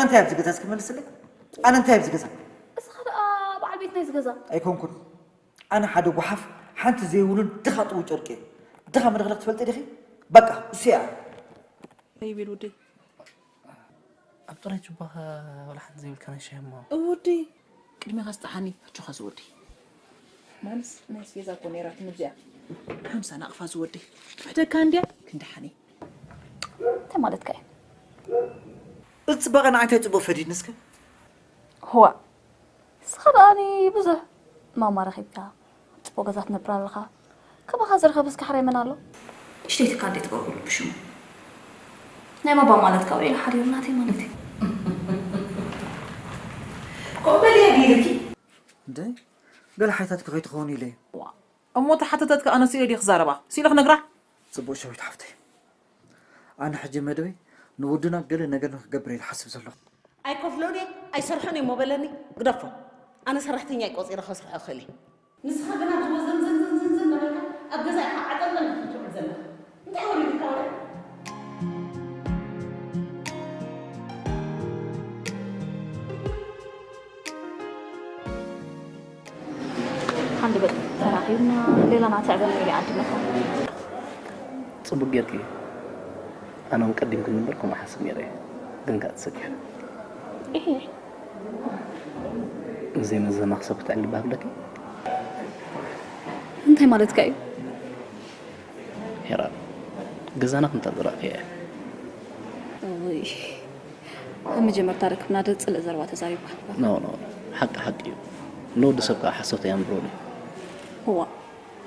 እንታይ ኣብዚ ገዛ እስኪ መልስለይ? ኣነ እንታይ ኣብዚ ገዛ? እስኻ ደኣ በዓል ቤት ናይዚ ገዛ። ኣይኮንኩን። ኣነ ሓደ ጓሓፍ፣ ሓንቲ ዘይብሉን ድኻ ጥው ጨርቂ እየ። ድኻ መደኽደኽ ትፈልጢ ዲኺ? በቃ፣ እሱ እያ። ይብል ውዲ። ኣብ ጥራይ ጁባኻ ወላ ሓንቲ ዘይብልካ ናይ ሻሂ እሞ። እወዲ፣ ቅድሜኻ ስጥሓኒ፣ ኣጆኻ ዝወዲ። ማንስ ናይ ኣስቤዛ እኮ ነይራትኒ እዚኣ። ሓምሳ ናቕፋ ዝወዲ። ትሕደካ እንድያ፣ ክንደሓኒ። እንታይ ማለትካ እዩ? እዚ ጽባቐ ንዓይ እንታይ ጽቡቕ ፈዲድኒ እስከ? ህዋ። ንስኻ ደኣኒ ብዙሕ ማማ ረኺብካ፣ ጽቡቕ ገዛ ትነብር ኣለኻ። ከማኻ ዝረኸበስ ካሕራይ መን ኣሎ? ንእሽተይ ትካል ደይ ትገብሩ ብሽሙ። ናይ ባባ ማለት ካብ ኢለ ሓዲሩ ናተይ ማለት እዩ። ከምኡ በልያ ገይርኪ። እንደ ገለ ሓይታትኪ ከይትኸውን ኢለ እየ። ዋ፣ እሞ ተሓተተትካ ኣነ ስኢለ ድየ ክዛረባ? ስኢለ ክነግራ? ጽቡቕ ሸዊት ሓፍተይ። ኣነ ሕጂ መደበይ ንወድና ገለ ነገር ንክገብር እየ ዝሓስብ ዘለኹ። ኣይከፍሎን እየ፣ ኣይሰርሖን እየ እሞ በለኒ፣ ግደፎ። ኣነ ሰራሕተኛ እየ ቆጺረ ከስርሖ እኽእል እየ። ንስኻ ግና ኣብ ዝወዘን ዘንዘን ዘንዘን እናበልካ ኣብ ገዛ ኢኻ ዓጠንጠን ክትውዕል ዘለኻ። እንታይ ወሪዱካ ወረ? ሓንደበት ተራኺብና ሌላና ትዕበኒ ኢለ ዓዲ መኻ። ጽቡቅ ጌርኪ። ኣነ እውን ቀዲምክኒ እምበር ከምኡ ሓስብ ነይረ እየ። ግን ከኣ ተሰኪፈ። እሂ። ንዘይመዘና ክሰብ ክትዕሊ ባህ ብለኪ? እንታይ ማለትካ እዩ? ሄራን፣ ገዛና ክንታ ዝረኣኽያ እያ። እውይ፣ ኣብ መጀመርታ ርክብና ዶ ጽልእ ዘረባ ተዛሪብካ? ኖ፣ ኖ፣ ሓቂ ሓቂ እዩ። ንወዲ ሰብ ከኣ ሓሶት ኣየንብሮን እዩ። እዋ፣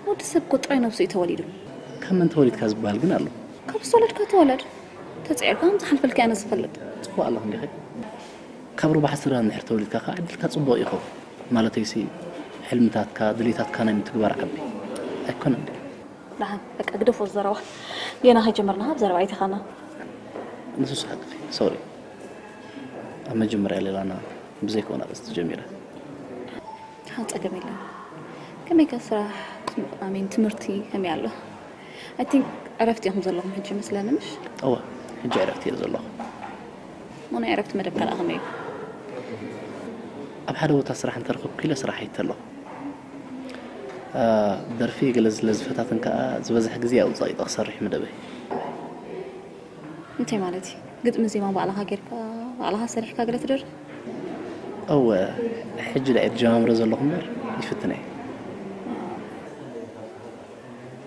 ወዲ ሰብ እኮ ጥራይ ነብሱ እዩ ተወሊዱ። ካብ መን ተወሊድካ ዝበሃል ግን ኣሎ። ካብ ዝተወለድካ ተወለድ። ተጽዒርካ ከም ዝሓልፈልካ እየ ኣነ ዝፈልጥ። ጽቡቕ ኣለኹ እንዲኺ። ካብ ርቡሓት ስድራ እንድሕር ተወሊድካ ከኣ ዕድልካ ጽቡቕ እዩ ይኸውን። ማለተይሲ፣ ሕልምታትካ፣ ድሌታትካ ናይ ምትግባር ዓቢ ኣይኮነን ድዩ? ደሓን፣ በቃ ግደፎ ዘረባ። ጌና ከይጀመርና ካብ ዘረባ ኣይተኻና። ንሱስ ሓቅኺ፣ ሶሪ። ኣብ መጀመርያ ሌላና ብዘይኮነ ኣርእስቲ ጀሚረ። ደሓን፣ ጸገም የለን። ከመይ ከ ስራሕ፣ ኣሜን፣ ትምህርቲ ከመይ ኣሎ? I think ዕረፍቲ ኢኹም ዘለኹም ሕጂ መስለኒ፣ ምሽ? እወ፣ ሕጂ ዕረፍቲ እየ ዘለኹ። እሞ ናይ ዕረፍቲ መደብካ ደኣ ከመይ እዩ? ኣብ ሓደ ቦታ ስራሕ እንተረኸብኩ ኢለ ስራሕ ኣይተ ኣለኹ። እ፣ ደርፊ ገለ ስለ ዝፈታተን ከኣ ዝበዝሕ ግዜ ኣብኡ ጸቒጠ ክሰርሕ መደበይ። እንታይ ማለት እዩ? ግጥሚ ዜማ ባዕልኻ ጌርካ፣ ባዕልኻ ሰሪሕካ ገለ ትደርፍ? እወ፣ ሕጂ ደኣ እየ ዝጀማምሮ ዘለኹ እምበር ይፍትነ እየ።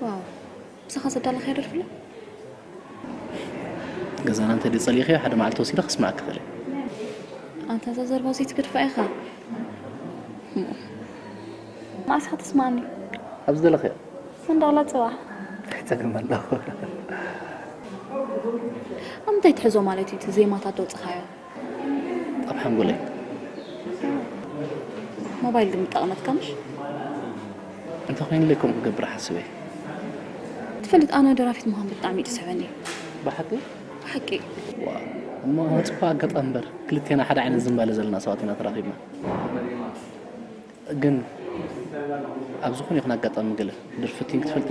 ዋው። ምሳኻ ዘዳለኻዮ ደርፊ ኣሎ? ገዛና እንተ ደይ ጸሊእካዮ፣ ሓደ መዓልቲ ወሲደ ከስምዓካ እኽእል እየ። ኣንታ እዛ ዘረባ ዘይትገድፋ ኢኻ። እሞ፣ መዓስ ኢኻ ተስምዓኒ? ኣብ ዝደለኽዮ። እንዳላ ጽባሕ። እንታይ ጸገም ኣለዎ? ኣብ ምንታይ ትሕዞ ማለት እዩ እቲ ዜማታት ደውጽኻዮ? ኣብ ሓንጎለይ። ሞባይል ግን ምጠቐመትካ ምሽ? እንተኾይኑለይ ከምኡ ክገብር ሓስበ እየ። ትፈልጥ፣ ኣነ ደራፊት ምዃን ብጣዕሚ እዩ ዝስሕበኒ። ብሓቂ? ብሓቂ። ዋው፣ እሞ ጽቡቕ ኣጋጣሚ እምበር፣ ክልቴና ሓደ ዓይነት ዝንባለ ዘለና ሰባት ኢና ተራኺብና። ግን ኣብ ዝኾነ ይኹን ኣጋጣሚ ገለ ደርፊ ፈቲንኪ ትፈልጢ?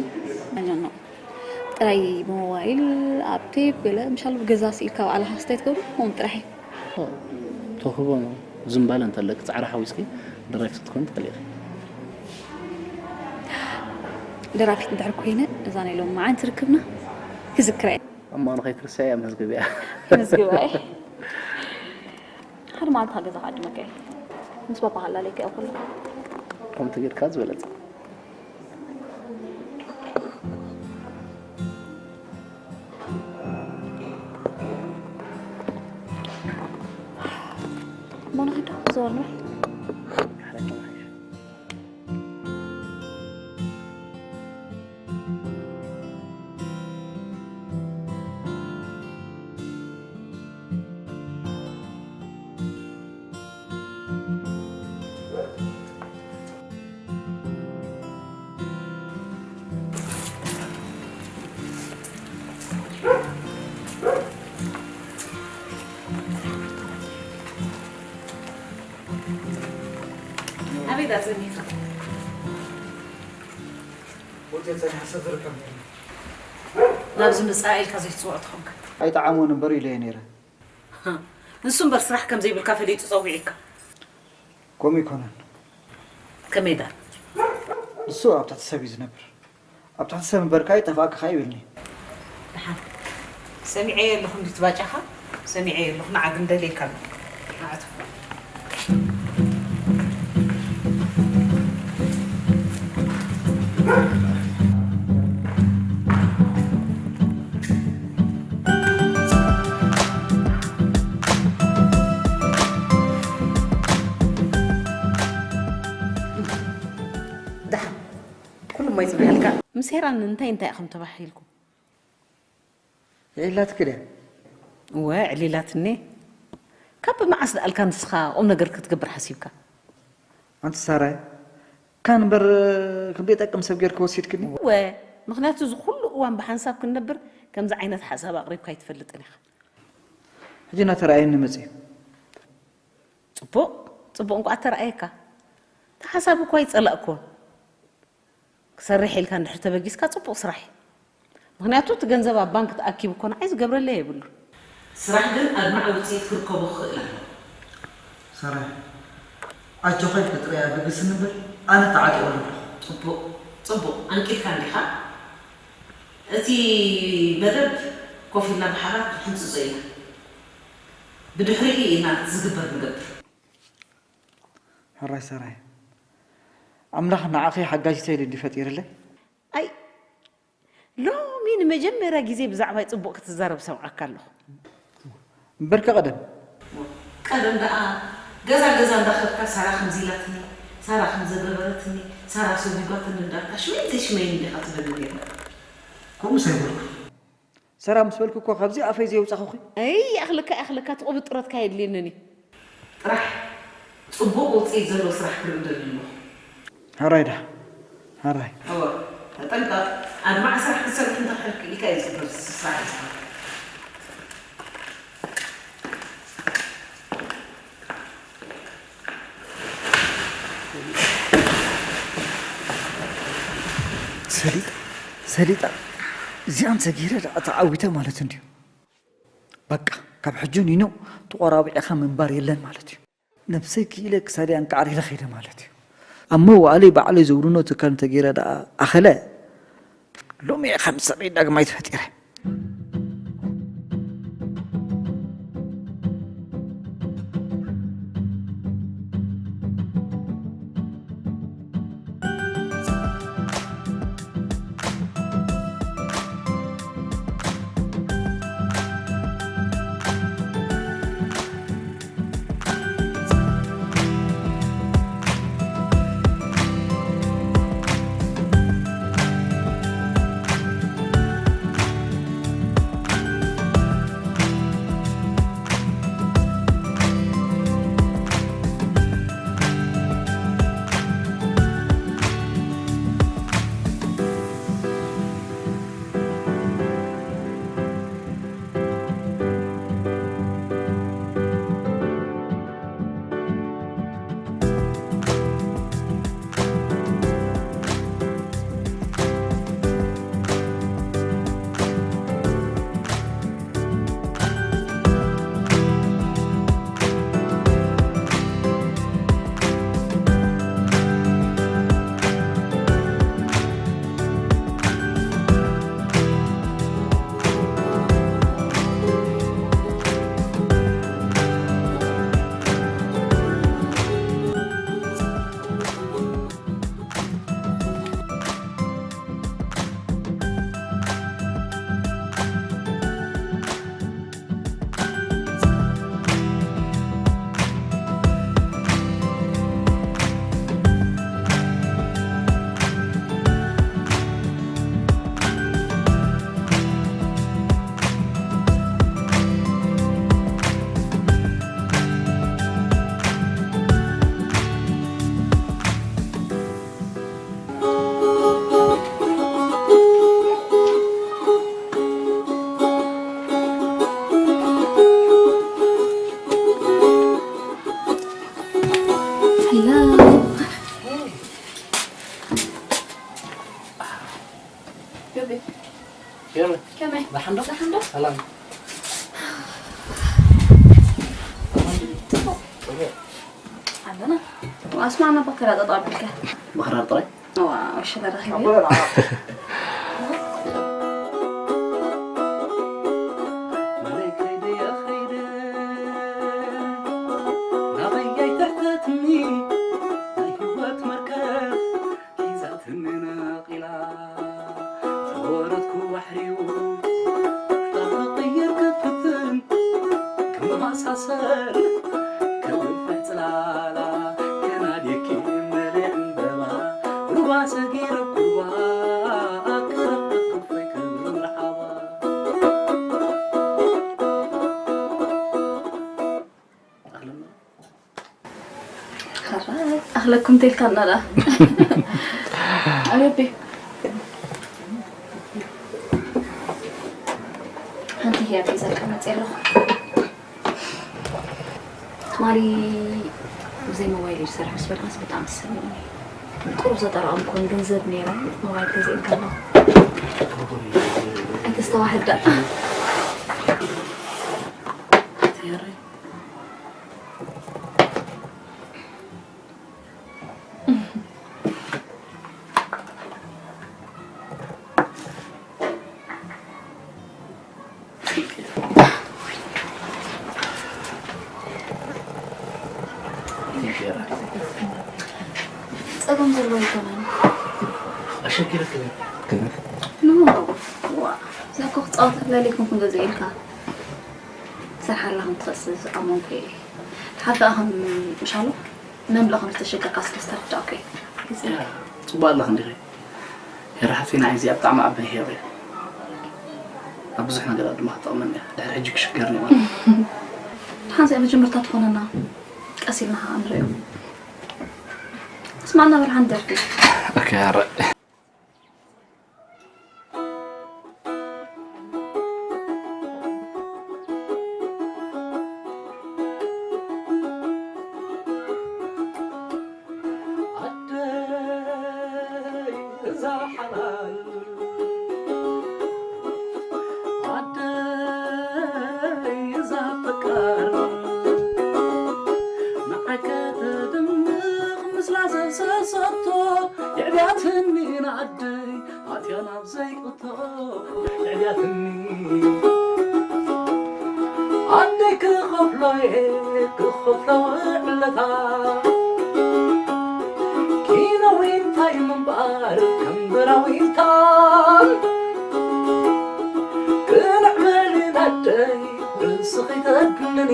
I don't know። ጥራይ ብሞባይል፣ ኣብ ቴፕ፣ ገለ ምሻል ብገዛ ስኢልካ ባዕልኻ ስታይ ትገብሮ፣ ከምኡ ጥራሕ እዩ። ኦ፣ ተውህቦ ዝንባለ እንተለኪ ጻዕሪ ሓዊስኪ ደራፊት ክትኮኒ ትኽእሊ ኢኺ። ደራፊት እንድሕር ኮይነ፣ እዛ ናይ ሎሚ መዓልቲ ርክብና ክዝክራ እየ። እሞ ንኸይትርስዕያ መዝግብያ። መዝግባ እየ። ሓደ መዓልቲ ካብ ገዛ ክዕድመካ እየ። ምስ ባባ ከላልየካ እየ ኩሉ። ከምቲ ጌርካ ዝበለጸ። እሞ ንኸይድ ዶ ክዘወር ንበል? ኣበይ ዳ ጸኒሕካ? ሆቴል ጸኒሐ ሰብ ዝርከብ ነይሩ። ናብዚ መጻኢ ኢልካ ዘይትጽውዖ ተኾንካ። ኣይጠዓሞን እምበር ኢለዮ ነይረ። ንሱ እምበር ስራሕ ከም ዘይብልካ ፈሊጡ ጸዊዑካ። ከምኡ ኣይኮነን። ከመይ ዳር? ንሱ ኣብ ትሕቲ ሰብ እዩ ዝነብር። ኣብ ትሕቲ ሰብ እምበርካ ይጠፋእካ ከኣ ይብልኒ። ደሓን። ሰሚዐዮ ኣለኹ እንዲ ትባጫኻ? ሰሚዐዮ ኣለኹ። ንዓ ግን ደልየካ ኣለኹ። ንዓ እቶ። ደሓን። ኩሉ እሞ ይጽንሓልካ። ምስ ሄራን እንታይ እንታይ ኢኹም ተባሂልኩም? የዒላትኪ ድያ? እወ፣ ኣዕሊላትኒ። ካብ መዓስ ደኣልካ ንስኻ ቁም ነገር ክትገብር ሓሲብካ? ኣንቲ ሳራይ፣ ካን እምበር ክንደይ ጠቅም ሰብ ጌርኪ ወሲድክኒ? እወ፣ ምኽንያቱ እዚ ኩሉ እዋን ብሓንሳብ ክንነብር ከምዚ ዓይነት ሓሳብ ኣቕሪብካ ኣይትፈልጥን ኢኻ። ሕጂ እናተረኣየኒ መጺኡ። ጽቡቕ፣ ጽቡቕ እንኳ ኣተረኣየካ። እቲ ሓሳብ እኳ ኣይጸላእኩዎን። ክሰርሕ ኢልካ እንድሕር ተበጊስካ ጽቡቕ ስራሕ እዩ። ምኽንያቱ እቲ ገንዘብ ኣብ ባንክ ተኣኪቡ እኮ ንዓይ ዝገብረለይ የብሉን። ስራሕ ግን ኣድማዒ ውጽኢት ክርከቦ ክኽእል ኣለዎ። ሳራይ፣ ኣጆኺ ኢልኪ ጥራይ ኣበግስኒ እምበር ኣነ ተዓጢቐሉ ኣለኹ። ጽቡቕ፣ ጽቡቕ። ኣንቂድካ እንዲኻ? እቲ መደብ ኮፍ ኢልና ብሓባር ክንሕንጽጾ ኢና። ብድሕሪኡ ኢና ዝግበር ንገብር። ሕራይ ሰራይ፣ ኣምላኽ ንዓኺ ሓጋዚተይ ኢሉ እንዲ ፈጢርለይ። ኣይ፣ ሎሚ ንመጀመርያ ግዜ ብዛዕባይ ጽቡቕ ክትዛረብ ሰምዓካ ኣለኹ። እምበርከ ቀደም? ቀደም ደኣ ገዛ ገዛ እንዳኸድካ ሳራ ከምዚ ኢላትኒ፣ ሳራ ከምዚ ገበረትኒ፣ ሳራ ሰጒጓትኒ እንዳልካ ሽመይ ዘይሽመይን እንዲኻ ትብለኒ ነይርካ። ከምኡስ ኣይበልኩን። ሰራ ምስ በልኩ እኮ ካብዚ ኣፈይ ዘየውጻኹኺ። ኣይ፣ ይኣኽለካ፣ ይኣኽለካ፣ እቲ ቁብጥረትካ የድልየንን እዩ። ጥራሕ ጽቡቕ ውጽኢት ዘለዎ ስራሕ ክርኢ እደሊ ኣለኹ። ሕራይ ደኣ፣ ሕራይ። እወ፣ ተጠንቀቕ። ኣድማዒ ስራሕ ክትሰርሕ እንተ ኽኢልካ እዩ ዝግበር ስራሕ እዩ ዝግበር። ሰሊጣ፣ ሰሊጣ፣ እዚኣን ሰጊረ ደኣ ተዓዊተ ማለት እንድዩ። በቃ፣ ካብ ሕጂ ኒኖ ተቖራቢዕኻ ምንባር የለን ማለት እዩ። ነብሰይ ክኢለ ክሳደይ ኣንቃዕሪረ ከይደ ማለት እዩ። ኣብ መዋእለይ ባዕለይ ዘውርኖ ትካል እንተገይረ ደኣ ኣኸለ፣ ሎሚ እየ ከም ሰበይ ዳግማይ ተፈጢረ። Hello. Baby. Baby. ከመይ? ደሓን ዶ? ደሓን ዶ? ሰላም። ኣለና። ኣስማዕና በከራ ጠጣ ኣቢልካ። በኸራር ጥራይ? እዋ፣ ወሸላ ረኺበ። ናበይ ከይደ ከይደ፣ ናበይ ኣይትሕተትኒ፣ ናይ ህይወት መርከብ ሒዛትኒ ነቒላ። ተወረድኩ ባሕሪኡ፣ ክቕይር ክፍትን፣ ክመሳሰል ከግፍሕ ጽላላ፣ ከናድየኪ መሊእ ዕምበባ፣ ሩባ ሰጊረ ኩባ፣ ክረኽብ ክፈይ ክብል ሓባ። ኣኽለኩም ተልካና ዳ። ኣረቢ። ሓንቲ ህያብ ሒዛልካ መፅእ ኣለኹ። ትማሊ ብዘይ ሞባይል እዩ ዝሰርሕ ምስ በልካስ ብጣዕሚ ተሰሚዑኒ። ቁሩብ ዘጠራቐምኩን ገንዘብ ነይረ፣ ሞባይል ገዚእልካ ኣለኹ። ኣይተስተዋህል ዳ። ጸገም ዘለዎ ኣይኮነን። ኣሸጊረክ ዶ? ኖ፣ ዋ፣ እዛ እኮ ክጻወተላ ኢለ ኣይኮንኩን ገዚኤልካ። ትሰርሓላ ከም ትኽእል ስለ ዝኣመንኩ እየ። ሓቂ ከም ምሻሉ መምልእ ከም ዝተሸገርካ ስለ ዝተረዳእኩ እየ። ግዜ ያ፣ ጽቡቕ ኣለኽ እንዲኺ። ሄራ ሓፍተይ፣ ንዓይ እዚኣ ብጣዕሚ ዓባይ ህያብ እያ። ኣብ ብዙሕ ነገራት ድማ ክትጠቕመኒ እያ። ድሕሪ ሕጂ ክሽገር እየ ማለት። ደሓን እዚኣ መጀመርታ ትኾነና። ቀስ ኢልና ኸዓ ንሪኦ። እስማዕና በል ሓንቲ ደርፊ። ኦኬ፣ ኣረ። ኣደይ እዛ ሓላል፣ ኣደይ እዛ ፈቃር፣ ንዓይ ከተድምቕ ምስላ ዘሰሰቶ፣ የዕብያትኒ ንኣደይ ኣትያ ናብ ዘይእቶ። የዕብያትኒ ኣደይ ክኸፍሎ እየ ክኸፍሎ ውዕለታ። ኪኖ ዊንታይ ምንባር ከም በራ ዊንታ። ቅንዕ በሊ ኣደይ ርእስኺ ተድንኒ።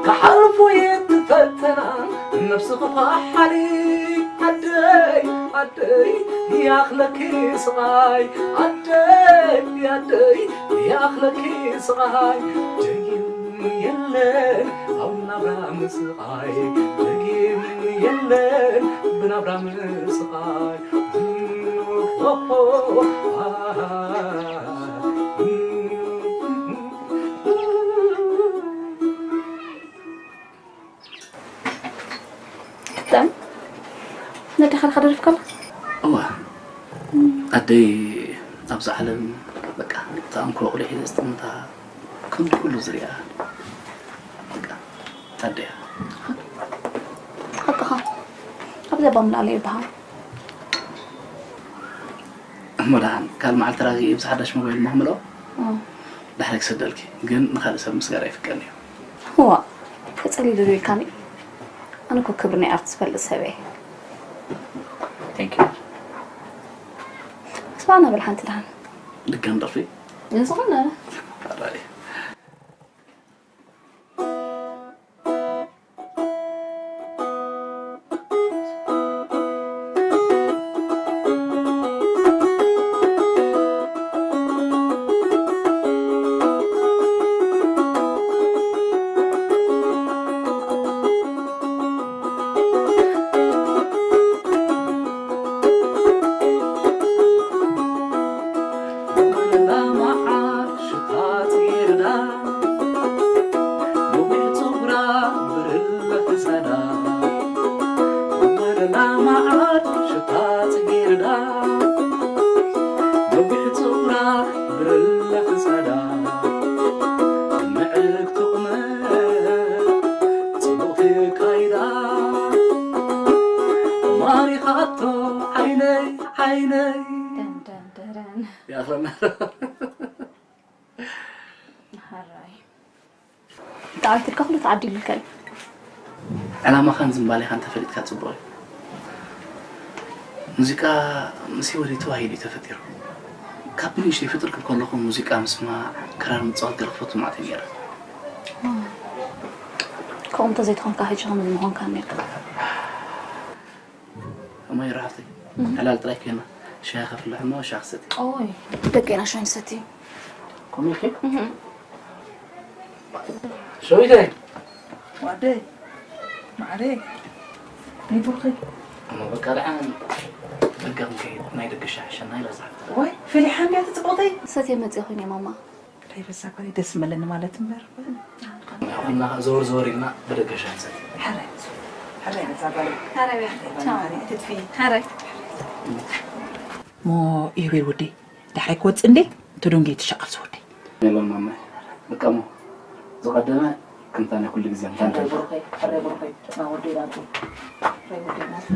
ክሓልፉ እየ እቲ ፈተና ነብስኺ ፋሓሊ። ኣደይ ኣደይ ይኣኽለኪ ስቓይ፣ ኣደይ ኣደይ ይኣኽለኪ ስቓይ። ደጊም የለን ኣብ ናብራ ምስቓይ፣ ደጊም የለን ብናብራ ምስቓይ። ብጣዕሚ ነዴኻ ዲኻ ደሪፍካላ? እዋ፣ ኣደይ ኣብዛ ዓለም በቃ እታ እንኮ ቁሊሕ ኢለ ዝጥምታ፣ ክንዲ ኩሉ ዝሪኣ በቃ ኣደያ። ሓቅኻ። ኣብዛ ባምላለ ይበሃል። እሞ ደሓን፣ ካልእ መዓልቲ ራጊ ብዝሓዳሽ ሞባይል እሞ ክምልኦ? እም። ዳሕረ ክሰደልኪ፣ ግን ንኻልእ ሰብ ምስጋር ኣይፍቀድን እዩ። እዋ፣ ተጸሊሉ ዶ ኢልካኒ? ኣነ እኮ ክብሪ ናይ ኣርት ዝፈልጥ ሰብ እየ። Thank you። እስማዕና በል ሓንቲ ደሓን። ድጋም ደርፊ? ንዝኾነ። ኣራይ። ዓይነይ ዓይነይ ደንደንደረን ያኽለና ሃራይ ጣዕትካ ኩሉ ተዓዲሉካ እዩ። ዕላማኻን ዝንባሌኻን ተፈሊጥካ ጽቡቕ እዩ። ሙዚቃ ምስ ህይወተይ ተዋሂዱ እዩ ተፈጢሩ። ካብ ብንእሽተይ ፍጥር ክብል ከለኹ ሙዚቃ ምስማዕ፣ ክራር ምጽዋት ገለ ክፈቱ ማለት እየ ነይረ። ከምኡ እንተዘይትኾንካ ሕጂ ከምዚ ምኾንካ ነርካ። እሞ ይረሓፍተይ፣ ዕላል ጥራይ ኮይና ሻሂ ከፍልሕ እሞ ሻሂ ክሰቲ። ኦይ ደቂ ኢና ሻሂ ንሰቲ። ከምኡ ኢልኪ? ሸዊተይ ዋደይ ማዕረይ ንቡርኸይ እሞ በቃ ደሓን ደገ ክንከይድ ናይ ደገ ሻሂ ሸና ይበዝሕ። ወይ ፈሊሓ እንድያ ትፅቡቕተይ ሰትየ መፅእ ኮይነ ማማ። ከይበዛ ኮነ ደስ መለኒ ማለት እምበር እና ዘወር ዘወር ኢልና ብደገ ሻሂ ንሰቲ። ሕረ ሕረ ነዛ ጓል ሓረብያ ትጥፊ ሓረ ሞ ኢቤል ወደይ ዳሕራይ ክወፅእ እንዴ ተደንጎ ትሻቐል ዝወደይ የለን ማማይ በቃ እሞ ዝቐደመ ከምታ ናይ ኩሉ ግዜ ምታን ሕረ ብሩኸይ ሕረ ብሩኸይ ጀግና ወደይ ዳቱ ሕረ ወደይ ዳቱ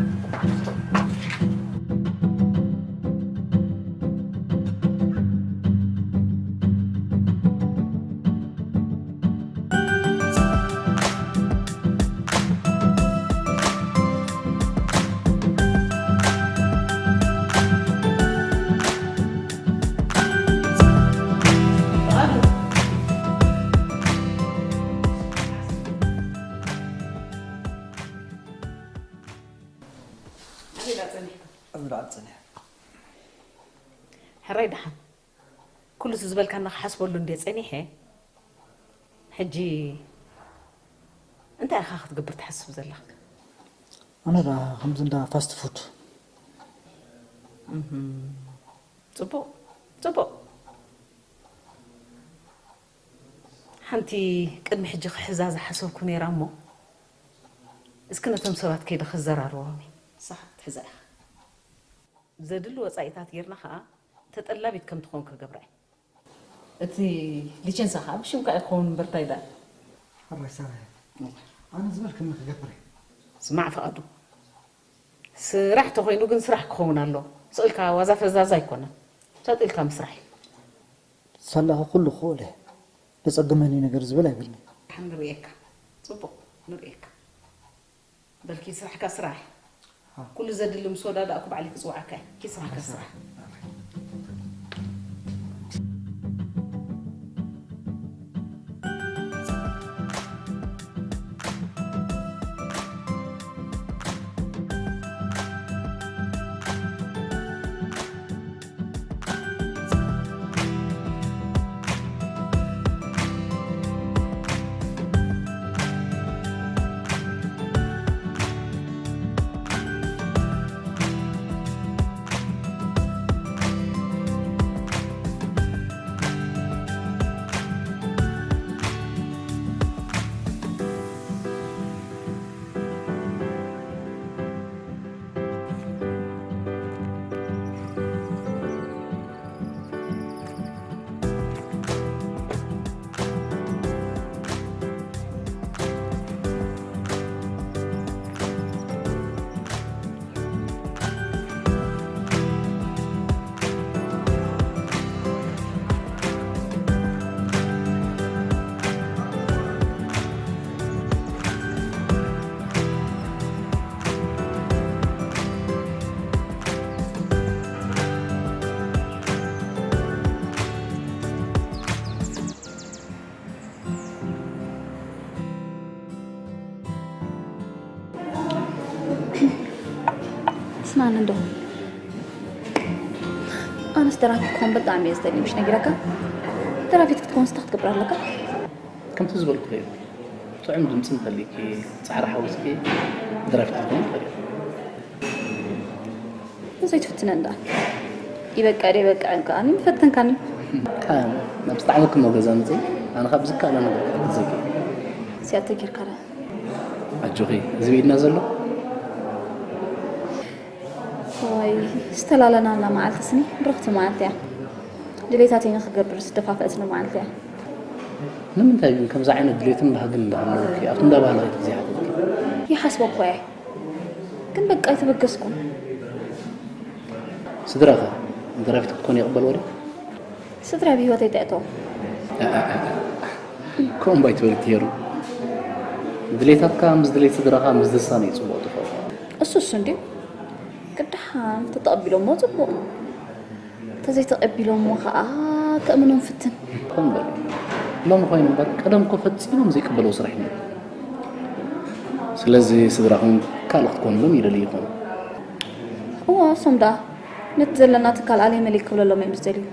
ሕራይ ደሓን ኩሉ እቲ ዝበልካና ክሓስበሉ እንድየ ጸኒሐ። ሕጂ እንታይ ኢኻ ክትገብር ትሓስብ ዘለኻ? ኣነ ደኣ ከምዚ እንዳ ፋስት ፉድ እህም፣ ጽቡቕ ጽቡቕ። ሓንቲ ቅድሚ ሕጂ ክሕዛ ዝሓሰብኩ ነይራ እሞ እስኪ ነቶም ሰባት ከይደ ከዘራርቦም እየ። ንስኻ ክትሕዛ ኢኻ። ዘድሊ ወጻኢታት ጌርና ኸኣ ተጠላቢት ከም ትኾን ክገብራ እየ። እቲ ሊቸንሳ ኸኣ ብሽምካ እዩ ክኸውን እምበር እንታይ ደኣ። ሕራይ ሳራይ ኣነ ዝበልክኒ ክገብር እየ። ስማዕ ፍቓዱ፣ ስራሕ ተኾይኑ ግን ስራሕ ክኸውን ኣለዎ። ስቕ ኢልካ ዋዛ ፈዛዛ ኣይኮነን። ሰጥ ኢልካ ምስራሕ እዩ። ሳላኸ ኩሉ ክኽእል እየ። ዘጸግመኒ ነገር ዝብል ኣይብልኒ። ንርእየካ። ጽቡቕ ንርእየካ። በልኪ ስራሕካ ስራሕ። ኩሉ ዘድሊ ምስ ወዳዳእኩ ባዕለይ ክጽውዓካ እየ። ኪድ ስራሕካ ስራሕ። ስማን እንዶ ኣነስ ደራፊት ክኾን ብጣዕሚ እየ ዝደሊ ምሽ ነጊረካ። ደራፊት ክትኮን ስታ ክትገብር ኣለካ። ከምቲ ዝበልኩ እዩ። ጥዑም ድምፂ እንተሊኪ ፃዕሪ ሓዊስኪ ደራፊት ክትኮን ትኽእል። ዘይትፍትነ እንዳ ይበቃ ደ ይበቃ እንካ ኣነ ምፈተንካኒ። ካብ ናብ ዝጣዕመኪ እሞ ገዛ ምፅእ ኣነ ካብ ዝከኣለ ነገር ክሕግዘኪ። ሲያተ ጌርካ ዳ ኣጆኺ እዚ ብኢድና ዘሎ ወይ ዝተላለናላ መዓልቲ ስኒ ብርኽቲ መዓልቲ እያ። ድሌታተይ ንክገብር ዝደፋፈእትኒ መዓልቲ እያ። ንምንታይ ግን ከምዚ ዓይነት ድሌትን ባህግን እንዳሃለወኪ ኣብቲ እንዳ ባህሊ ከይትግዚ ሓተትኪ? ይሓስበ እኮ እየ ግን በቃ ኣይተበገስኩን። ስድራኸ ደራፊት ክትኮን ይቕበልዎ ድዩ? ስድራ ብህይወተይ ተእተው። ከምኡ ባይትበል ትሄሩ። ድሌታትካ ምስ ድሌት ስድራኻ ምስ ዝሳነ እዩ ፅቡቕ ትኸውን። እሱስ እንድዩ ቅድሓን ተተቐቢሎሞ ፅቡቕ፣ ተዘይተቐቢሎሞ ከዓ ከእምኖም ፍትን። ከም በል ሎሚ ኮይኑ እምበር ቀደም እኮ ፈፂሞም ዘይቅበለው ስራሕ እዩ። ስለዚ ስድራኹም ካልእ ክትኮንሎም ይደልዩ ይኾኑ። እዋ እሶም ደኣ ነቲ ዘለና ትካል ኣለይ መለይ ክብለሎም እዮም ዝደልዩ።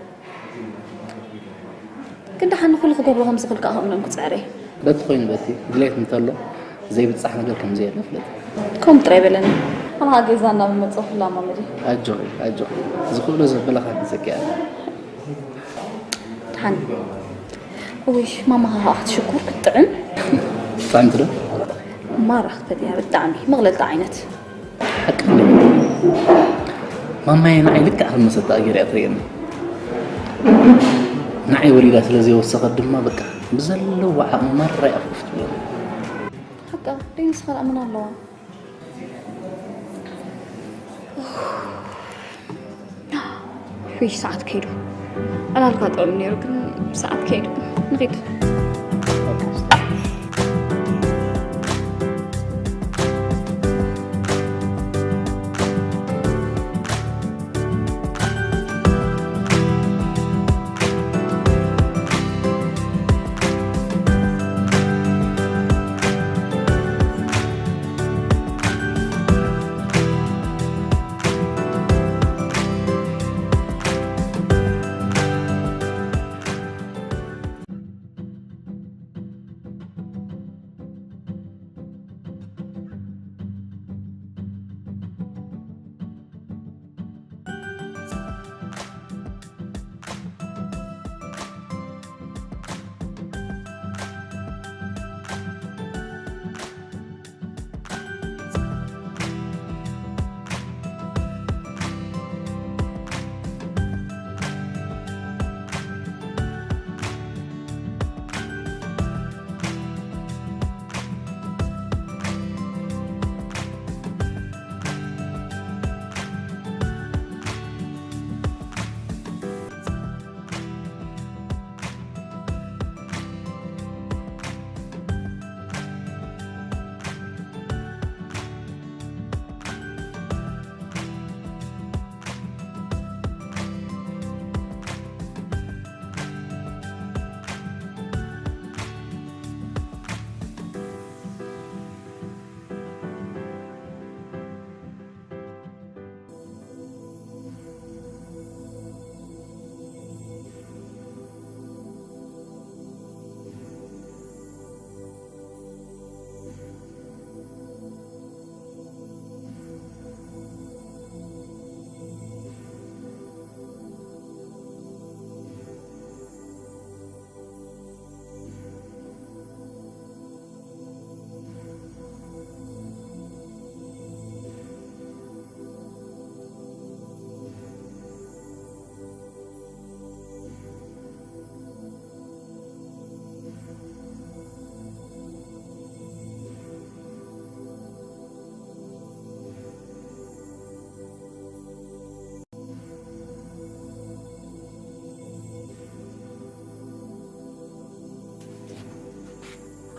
ግን ደሓን ንኹሉ ክገብሮ ከም ዝኽእል ከዓ ከእምኖም ክፅዕር እየ። በቲ ኮይኑ በቲ ድሌት እንተሎ ዘይብፃሕ ነገር ከም ዘየለ ፍለጥ። ከምኡ ጥራይ በለኒ። ኣነ ከዓ ገዛ እናመፀኹ ላማመድ እየ። ኣጆኺ ኣጆኺ ዝኽእሎ ዘበለኻ ክዘኪያ። ደሓን እውይ ማማኻ ከዓ ክትሽኩር ክትጥዕም። ጥዕምቲ ዶ? ማራ ክትፈትያ ብጣዕሚ መቕለልቲ ዓይነት። ሓቂ እንድዩ። ማማየ ንዓይ ልክዕ ከም መሰታ ገይራ እያ ትርእየኒ። ንዓይ ወሊዳ ስለ ዘይወሰኸት ድማ በቃ ብዘለዋ ዓቕሚ ማራ እያ ኮፍ ትብለኒ። ሓቃ ደይ ንስኻ ደኣ መን ኣለዋ? ሑይ ሰዓት ከይዱ። ዕላልካ ጥዑም ነይሩ ግን ሰዓት ከይዱ። ንኺድ።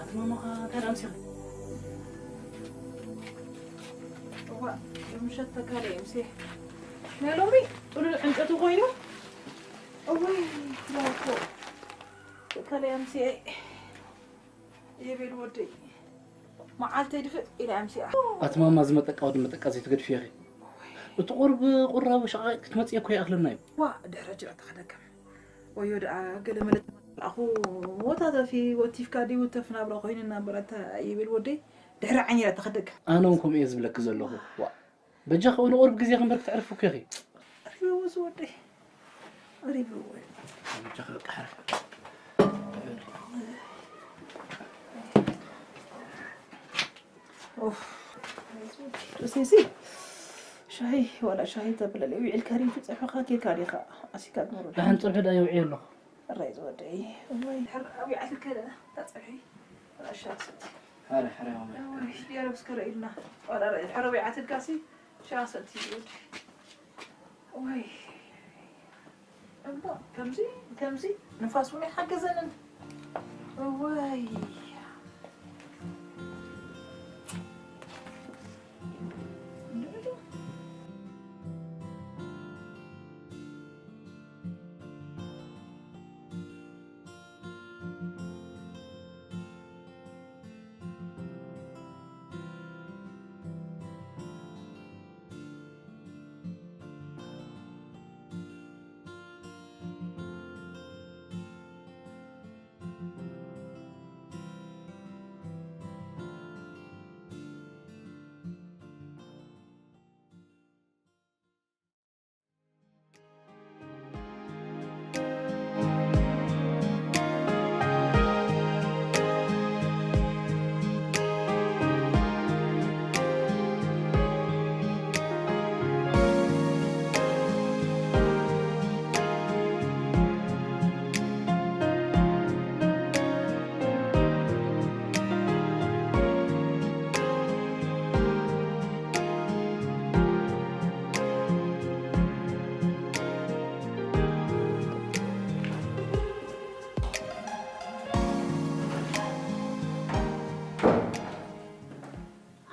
ኣቲ ማማ ከ ካልእ ኣምሲኺ? እዋ፣ ምሸት ተጋለ እዩ ምሴ። ናይ ሎሚ ጥሉል ዕንጨቲ ኮይኑ። እወይ፣ ዳርኮ። ተጋለ ኣምሲኤ። የቤል ወደይ። መዓልተይ ድፍእ ኢለ ኣምሲኣ። ኣቲ ማማ ዝመጠቃ ወዲ መጠቃ ዘይትገድፍዮ ኢኺ። እቲ ቁርብ ቁራብ ሸቓቕ ክትመጽእ እኮ ይኣኽለና እዩ። ዋ፣ ድሕሪ ጅራ ተኸደከም። ወዮ ደኣ ገለ መለ ተመልኣኹ ወታተፊ ወቲፍካ ድዩ ተፍ ናብራ ኮይንና እምበር ኣታ የቤል ወደይ ድሕሪ ዓይኒ ኢላ ተኸደከም። ኣነ እውን ከምኡ እየ ዝብለኪ ዘለኹ። ዋ፣ በጃኺ ንቁሩብ ግዜ ክንበር ክትዕርፊ እኮ ኢኺ። ሪበዎ ዝወደይ ሪበዎ። በጃኺ በቃ ሓረፍ። ኡፍ። ርእሰይሲ ሻሂ ዋላ ሻሂ ተብለለ ውዒልካ ሪቱ ጸብሕኻ ኬካ ዲኻ ኣሲካ ግበረሉ። ደሓን ጸብሒ ደኣ የውዕዮ ኣለኹ። ራይ ዝወደይ እዋይ። ሕር ኣውያዕትልከ ደኣ ታጸብሒ ራሻ ሰቲ። ሓረ ሓረ ማማ። እዋይ ዲያለብስ ከረኢልና ዋላ ራይ ሕር ኣውያዕትልካሲ ሻ ሰቲ ዝወደይ። ወይ እሞ ከምዚ ከምዚ ንፋስ እውን ኣይሓገዘንን። ወይ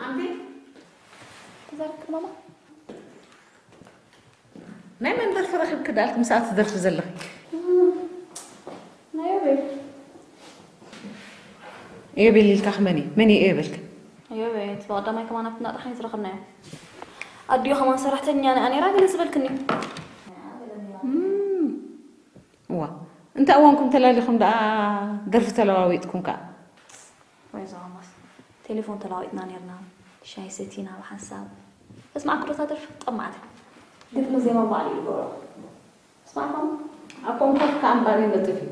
ኣንቲ ተዛረብክ ማማ? ናይ መን ደርፊ ረኺብክ ደኣልክ ምስኣ ትደርፊ ዘለኺ? ናይ ዮቤል። ዮቤል ኢልካ መን እዩ? መን እዩ ዮቤልክ? ዮቤል፣ እቲ ብቐዳማይ ከማን ኣብቲ ናጥራሓን ዝረኸብናዮ። ኣዲኡ ከማን ሰራሕተኛ ንኣ ነይራ ገለ ዝበልክኒ። እም፣ እዋ፣ እንታይ እዋንኩም ተላሊኹም ደኣ ደርፊ ተለዋዊጥኩም ከኣ? ወይ ዞማስ፣ ቴሌፎን ተለዋዊጥና ነይርና፣ ሻሂ ሰቲና ብሓንሳብ። በስመ ኣብ ክዶታ ደርፊ ጠማዕቲ። ግጥሚ ዜማ ባዕሉ እዩ ዝገብሮ። ስማዕኩም? ኣብ ኮምፒተር ከኣ እምበኣር ይነጥፍ እዩ።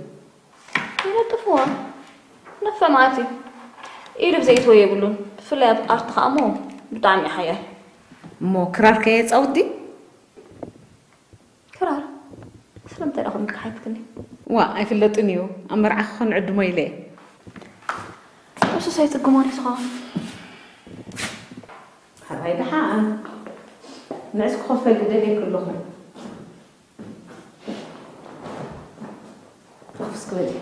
ይነጥፍዋ። ነፈ መዓት እዩ። ኢሉ ብዘይትዎ የብሉን። ብፍላይ ኣብ ኣርት ከኣ እሞ ብጣዕሚ እዩ ሓያል። እሞ ክራር ከ የጻውት ድዩ? ክራር? ስለምንታይ ደኣ ከምኡ ክሓትክኒ? ዋ፣ ኣይፍለጥን እዩ። ኣብ መርዓ ክኾን ዕድሞ ኢለ እየ። እሱስ ኣይጽግሞን እዩ ዝኸውን። ሕራይ ደሓን። ንዕስ ክኸፈል ደልየኪ ኣለኹ። ተኹስ ክበል እየ።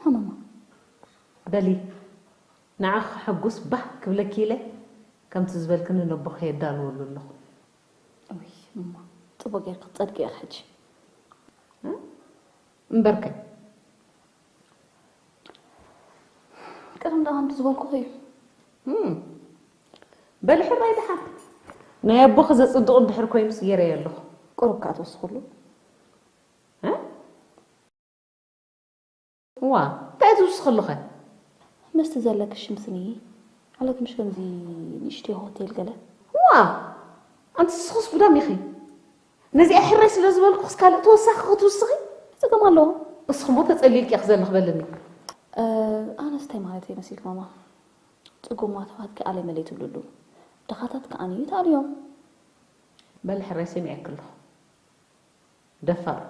ሃመማ። በሊ፣ ንዓኺ ከሐጉስ ባህ ክብለኪ ኢለ፣ ከምቲ ዝበልክኒ ነቦኺ የዳልወሉ ኣለኹ። እውይ፣ እማ፣ ጽቡቕ ጌርኪ ክትጸድቂ ኢኺ ሕጂ። እ? እምበርከ? ቀደም ደኣ ከምቲ ዝበልኩኺ እዩ። እም። በሊ ሕራይ ደሓን። ናይ ኣቦኺ ዘጽድቕ እንድሕር ኮይኑስ ገይረዮ ኣለኹ። ቁሩብ ከኣ ትውስኽሉ። እ? ዋ፣ እንታይ ትውስኺ ኣለኺ? ምስቲ ዘለኪ ሽም ስኒ፣ ኣለኪ ምሽ ከምዚ ንእሽተይ ሆቴል ገለ። ዋ፣ ኣንቲ ንስኽስ ጉዳም ኢኺ። ነዚኣ ሕራይ ስለ ዝበልኩኽስ ካልእ ተወሳኺ ክትውስኺ? ጸገም ኣለዎ። እስኺ እሞ ተጸሊልኪ ኢኺ ዘለኺ በልኒ። እ፣ ኣነስ እንታይ ማለት እየ መሲልኪ ማማ? ጽጉማት ኣሕዋት ከኣ ኣለይ መለይ ትብልሉ። ድኻታት ከኣ ንዩ ተኣልዮም። በሊ ሕራይ ሰሚዐኪ ኣለኹ። ደፋር።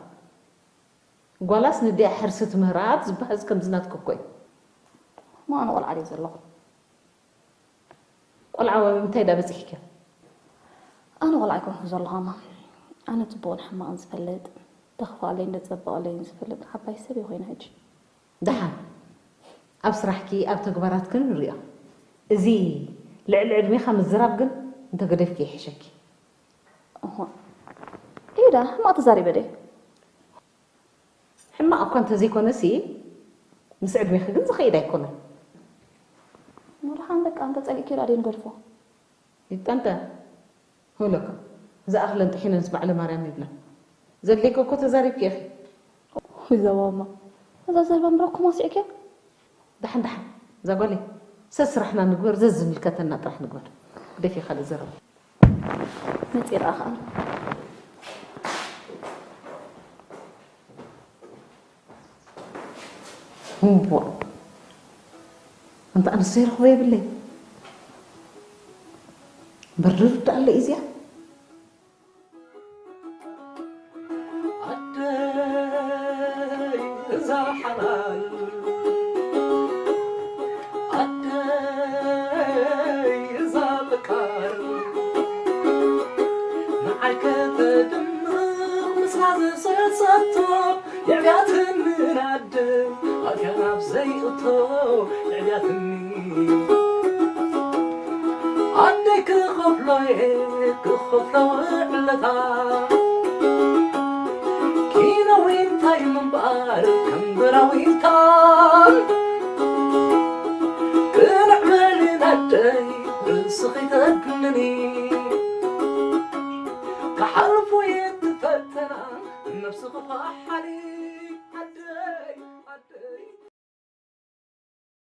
ጓላስ ንዲኣ ሕርሲ ትምህራ ኣብ ዝበሃዝ ከምዚ ናትኪ እኮ እዩ። እሞ ኣነ ቆልዓ ድየ ዘለኹ? ቆልዓ ወይ እንታይ ዳ በጺሕኪ? ኣነ ቆልዓ ኣይኮንኩ ዘለኹ ኣማ። ኣነ ጽቡቕን ሕማቕን ዝፈልጥ፣ ደኽፍኣለይን ደጸብቐለይን ዝፈልጥ ዓባይ ሰብ እየ ኮይነ ሕጂ። ደሓን። ኣብ ስራሕኪ፣ ኣብ ተግባራትኪ ንሪኦ። እዚ ልዕሊ ዕድሜኻ ምዝራብ ግን እንተገደፍኪ ይሕሸኪ። እሆ። ኢዳ፣ ሕማቕ ተዛሪበ ድየ? ሕማቕ እኳ እንተዘይኮነሲ፣ ምስ ዕድሜኺ ግን ዝኸይድ ኣይኮነን። ንድሓን በቃ፣ እንተጸሊእኪ ደኣ ደይንገድፎ። ይጠንጠን። ህብለካ፣ ዝኣኽለን ጥሒነንስ ባዕለ ማርያም ይብላ። ዘድልየኪ እኮ ተዛሪብኪ ኢኺ። ወይ ዘባማ፣ እዛ ዘረባ ምራኩም ኣስዒክያ? ደሓን ደሓን፣ እዛ ጓለይ፣ ሰስራሕና ንግበር፣ ዘዝምልከተና ጥራሕ ንግበር። ግደፊ ካልእ ዘረባ። መጺእ ደኣ ከኣ። እምቦ። ኣንታ ኣነስ ዘይረኽቦ የብለይ። በርድር ደኣ ኣለ እዚኣ። ኣደይ እዛ ሓላል፣ ኣደይ ዝሰሰቶ የዕብያትኒ ናደ ኣትያ ናብ ዘይእቶ የዕብያትኒ ኣደይ ክኸፍሎ እየ ክኸፍሎ ውዕለታ ኪኖ ዊንታይ ምንባር ከም በራ ዊንታን ቅንዕ በሊ ናደይ ርእስኺ ተድንኒ ክሓልፉ እየ ትፈተና ነብስኺ ፋሓሊ ኣደይ ኣደይ